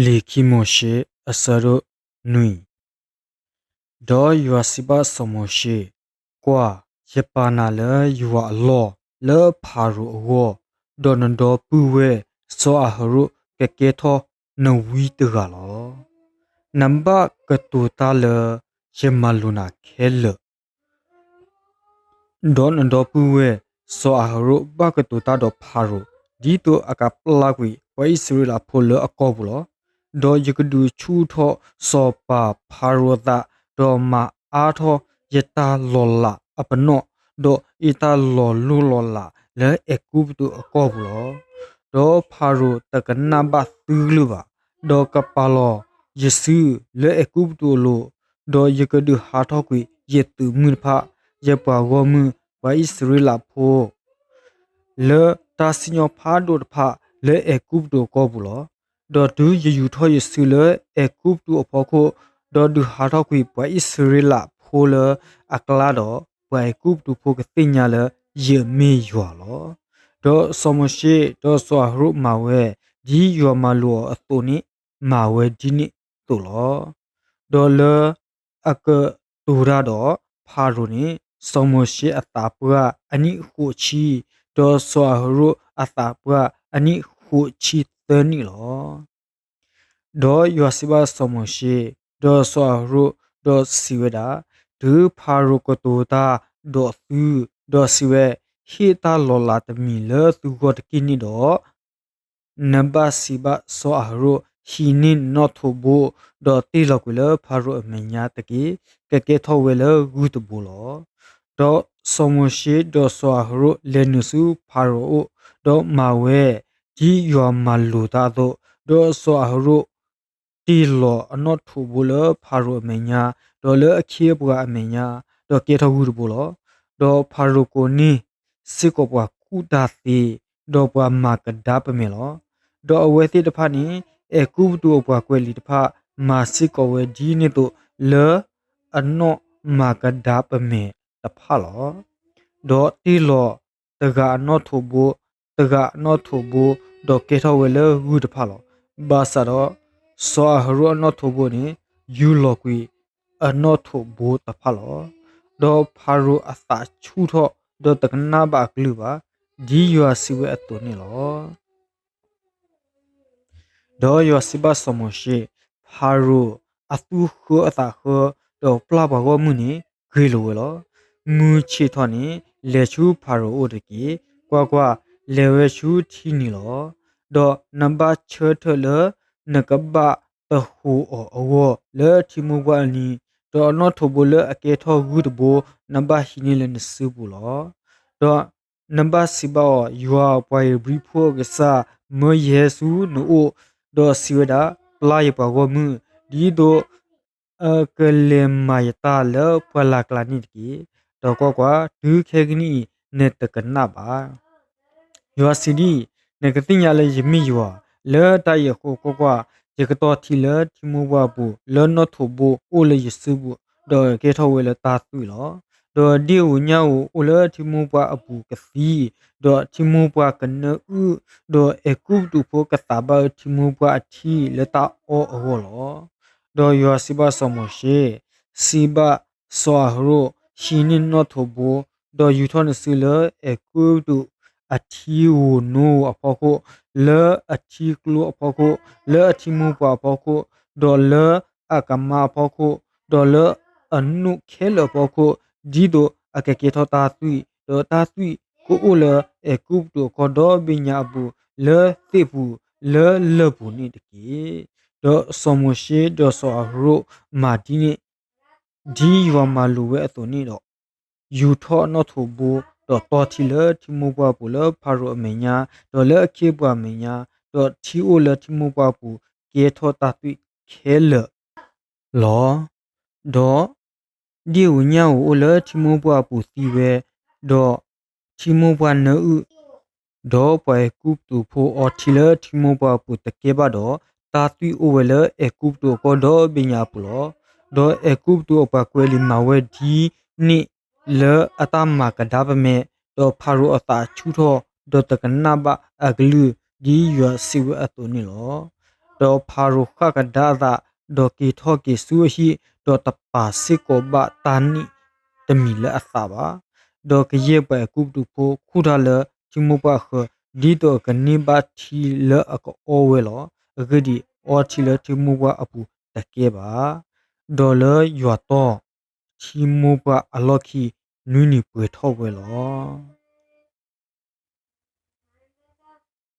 လံာ်ခံမိၤၡ့ အဆၢဒိၣ်နွံ. ဒီးယွၤစံးဘၣ်စီၤမိၤၡ့, ကွၢ်, ယပာ်နၤလၢယွၤအလီၢ်လၢဖၤရိၤအဂီၢ်, ဒီးနဒီပုၢ်ဝဲၢ်စီၤအၤဟရိၣ်ကကဲထီၣ်နဝံတဂၤလီၤ. နဘၣ်ကတိၤတၢ်လၢယမၤလိာ်နၤခဲလၢာ် ဒီးနဒီပုၢ်ဝဲၢ်စီၤအၤဟရိၣ်ဘၣ်ကတိၤတၢ်ဒီးဖၤရိၤ, ဒ်သိးအကပျၢ်ကွံာ်ပှၤအံၣ်စရ့လးဖိလၢအကီၢ်ပူၤလီၤ. ဒီးယကဒုးဆူၣ်ထီၣ်စီၤပၤဖၤရိၤအသး, ဒီးမၤအါထီၣ်ယတၢ်လီၤလးအပနီၣ်, ဒီးအ့ၣ်တၢ်လီၤလိၢ်လီၤလးလၢအဲၤကူပတူးအကီၢ်ပူၤလီၤ. ဒီးဖၤရိၤတကနၣ်ဘၣ်သုကလုၢ်ဘၣ်, ဒီးကပာ်လီၤယစုလၢအဲၤကူပတူးအလိၤ, ဒီးယကဒုးဟးထီၣ်ကွံာ်ယသုးမုၢ်တဖၣ်, ယပှၤဂီၢ်မုၢ်, ပှၤအံၣ်စရ့လးဖိ လၢတၢ်စံၣ်ညီၣ်ဖးဒိၣ်တဖၣ်လၢအဲၤကူပတူးအကီၢ်ပူၤလီၤ. ဒီးတုၤယယူာ်ထီၣ်ယစုလၢအဲၤကူပတူးအဖီခိၣ်, ဒီးဒုးဟးထီၣ်ကွံာ်ပှၤအံၣ်စရ့လးဖိလၢအကျါဒီး, ပှၤအဲၤကူပတူးဖိကသ့ၣ်ညါလၢယမ့ၢ်ယွၤလီၤ. ဒီးစီၤမိၤၡ့ဒီးစီၤအၤဟရိၣ်မၤဝဲဒ်ယွၤမၤလိာ်အီၤအသိးန့ၣ်, မၤဝဲဒ်န့ၣ်အသိးလီၤ. ဒီးလၢအကတိၤတၢ်ဒီးဖၤရိၤန့ၣ်, စီၤမိၤၡ့အသးပှၢ်အနံၣ်ဃိးဆံ, ဒီးစီၤအၤဟရိၣ်အသးပှၢ်အနံၣ်ဃိးဆံသၢနံၣ်လီၤ. ဒီးယွၤစံးဘၣ်စီၤမိၤၡ့, ဒီးစီၤအၤဟရိၣ်, ဒီးစံးဝဲဒၣ်, တုၤဖၤရိၤကတိၤတၢ်ဒီးသု, ဒီးစံးဝဲ, ဟ့ၣ်တၢ်လီၤလးတမံၤလၢသုဂီၢ်တက့ၢ်န့ၣ်ဒီး, နဘၣ်စံးဘၣ်စီၤအၤဟရိၣ်, ဟံးန့ၢ်နနီၣ်ထိးဘိ, ဒီးတ့ၢ်လီၤကွံာ်လၢဖၤရိၤအမဲာ်ညါတက့ၢ်. ကကဲထီၣ်ဝဲလၢဂုၢ်တဘိလီၤ. ဒီးစီၤမိၤၡ့ဒီးစီၤအၤဟရိၣ်လဲၤနုာ်ဆူဖၤရိၤအအိၣ်, ဒီးမၤဝဲဒ်ယွၤမၤလိာ်တၢ်အသိး, ဒီးစီၤအၤဟရိၣ်တ့ၢ်လီၤအနီၣ်ထိးဘိလၢဖၤရိၤအမဲာ်ညါ, ဒီးလၢအခ့အပှၤအမဲာ်ညါ, ဒီးကဲထီၣ်ဂုၢ်တဘိလီၤ. ဒီးဖၤရိၤကိးန့ၢ်စ့ၢ်ကီးပှၤကူၣ်တၢ်သ့, ဒီးပှၤမၤကဒါပမဲာ်လီၤ. ဒီးအဝဲသ့ၣ်တဖၣ်န့ၣ်, အဲၤကူပတူးအပှၤကွဲးလံာ်တဖၣ်, မၤစ့ၢ်ကီးဝဲဒ်န့ၣ်အသိး, လၢအနီၣ်မၤကဒါပမဲာ်တဖၣ်လီၤ. ဒီးတ့ၢ်လီၤတဂၤအနီၣ်ထိးဘိ, တဂၤအနီၣ်ထိးဘိ, ဒီးကဲထီၣ်ဝဲလၢဂုၢ်တဖၣ်လီၤ. ဘၣ်ဆၣ်ဒီး, စီၤအၤဟရိၣ်အနီၣ်ထိးဘိန့ၣ်, ယူၢ်လီၤကွံာ်အနီၣ်ထိးဘိတဖၣ်လီၤ. ဒီးဖၤရိၤအသးဆူၣ်ထီၣ်, ဒီးတကနၣ်ဘၣ်အကလုၢ်ဘၣ်, ဒ်ယွၤစံးဝဲအသိးန့ၣ်လီၤ. ဒီးယွၤစံးဘၣ်စီၤမိၤၡ့, ဖၤရိၤအသူၣ်ဃၢအသးဃၢ, ဒီးပျၢ်ပှၤဂီၢ်မုၢ်န့ၣ်ဂ့ၤလိာ်ဝဲလီၤ. မုၢ်ဆ့ၣ်ထီၣ်န့ၣ်, လဲၤဆူဖၤရိၤအအိၣ်တက့ၢ်. ကွၢ်ကွၢ်, လဲၤဝဲဆူထံနံၤလီၤ. ဒီးနဘၣ်ဆၢထၢၣ်လၢနကဘၣ်သဟီၣ်အီၤအဂီၢ်လၢထံမိၢ်ပှၢ်အနံၤ, ဒီးအနီၣ်ထိးဘိလၢအကဲထီၣ်ဂုၢ်တဘိ, နဘၣ်ဟံးန့ၢ်လၢနစုပူၤလီၤ. ဒီးနဘၣ်စံးဘၣ်အီၤ, ယွၤပှၤဧ့ၤဘြံၤဖိအကစၢ် မၢယဟဲဆူနအိၣ်, ဒီးစံးဝဲဒၣ်, ပျၢ်ယပှၤဂီၢ်မုၢ်, ဒ်သိးအကလဲၤမၤယတၢ်လၢပှၢ်လၢ်ကျါန့ၣ်တက့ၢ်. ဒီးကွၢ်ကွၢ်, တုၤခဲကနံၣ်အံၤနတကနၣ်ဘၣ်. ယွၤစံးဒ်အံၤ, နကသ့ၣ်ညါလၢယမ့ၢ်ယွၤ, လၢတၢ်အံၤအဃိကွၢ်ကွၢ်, ယကတီၤထံလၢထံမိၢ်ပှၢ်အပူၤ, လၢနီၣ်ထိးဘိအိၣ်လၢယစုပူၤ, ဒီးကကဲထီၣ်ဝဲလၢတၢ်သွံၣ်လီၤ. ဒီးဒ့ၣ်ဧိၤညၣ်ဧိၤအိၣ်လၢထံမိၢ်ပှၢ်အပူၤကသံ, ဒီးထံမိၢ်ပှၢ်ကနၢအုၣ်, ဒီးအဲၤကူပတူးဖိကသးဘၣ်အၢထံမိၢ်ပှၢ်အထံလၢတၢ်အီၣ်အဂီၢ်လီၤ. ဒီးယွၤစံးဘၣ်စီၤမိၤၡ့, စံးဘၣ်စီၤအၤဟရိၣ်, ဟံးန့ၢ်နနီၣ်ထိးဘိ, ဒီးယူာ်ထီၣ်နစုလၢအဲၤကူပတူးအထံဧိၤနိဧိၤအဖီခိၣ်, လၢအထံကျိအဖီခိၣ်, လၢအထံမိၢ်ပှၢ်အဖီခိၣ်, ဒီးလၢအကမါအဖီခိၣ်, ဒီးလၢအနိၣ်ခဲလၢာ်အဖီခိၣ်, ဒ်သိးအကကဲထီၣ်တၢ်သွံၣ်, ဒီးတၢ်သွံၣ်ကအိၣ်လၢအဲၤကူပတူးအခီၣ်ဒီဘ့ၣ်ညါအပူၤ, လၢသ့ၣ်ပူၤလၢလၢၢ်ပူၤန့ၣ်တက့ၢ်. ဒီးစီၤမိၤၡ့ဒီးစီၤအၤဟရိၣ်မၤဒ်န့ၣ်, ဒ်ယွၤမၤလိာ်ဝဲအသိးန့ၣ်ဒီး, ယူာ်ထီၣ်အနီၣ်ထိးဘိ, ဒီးတီၤထံလၢထံမိၢ်ပှၢ်အပူၤလၢဖၤရိၤအမဲာ်ညါ, ဒီးလၢအခ့အပှၤအမဲာ်ညါ, ဒီးထံအိၣ်လၢထံမိၢ်ပှၢ်အပူၤကဲထီၣ်တၢ်သွံၣ်ခဲလၢာ်လီၤ. ဒီးဒ့ၣ်ဧိၤညၣ်ဧိၤအိၣ်လၢထံမိၢ်ပှၢ်အပူၤသံဝဲ, ဒီးထံမိၢ်ပှၢ်နၢအုၣ်, ဒီးပှၤအဲၤကူပတူးဖိအီထံလၢထံမိၢ်ပှၢ်အပူၤတကဲဘၣ်ဒီး, တၢ်သွံၣ်အိၣ်ဝဲလၢအဲၤကူပတူးအခီၣ်ဒီဘ့ၣ်ညါအပူၤလီၤ. ဒီးအဲၤကူပတူးအပှၤကွဲးလံာ်မၤဝဲဒ်န့ၣ်လၢအတၢ်မၤကဒါပမဲာ်, ဒီးဖၤရိၤအသးဆူၣ်ထီၣ်, ဒီးတကနၣ်ဘၣ်အကလုၢ်, ဒ်ယွၤစံးဝဲအသိးန့ၣ်လီၤ. ဒီးဖၤရိၤဃၣ်ကဒါအသး, ဒီးက့ၤထီၣ်က့ၤဆူအဟံၣ်, ဒီးတပာ်စ့ၢ်ကီးဘၣ်တၢ်န့ၣ်တမံၤလၢအသးဘၣ်. ဒီးကယဲၢ်ပှၤအဲၤကူပတူးဖိခူၣ်တၢ်လၢထံမိၢ်ပှၢ်အဃၢၤ, ဒ်သိးအကန့ၢ်ဘၣ်ထံလၢအကအီဝဲလီၤ. အဂ့ၢ်ဒ်အံၤ, အီထံလၢထံမိၢ်ပှၢ်အပူၤတကဲဘၣ်. ဒီးလၢယွၤတီၢ်ထံမိၢ်ပှၢ်အလီၢ်ခံ, နွံနံၤပှဲၤထီၣ်ဝဲလီၤ.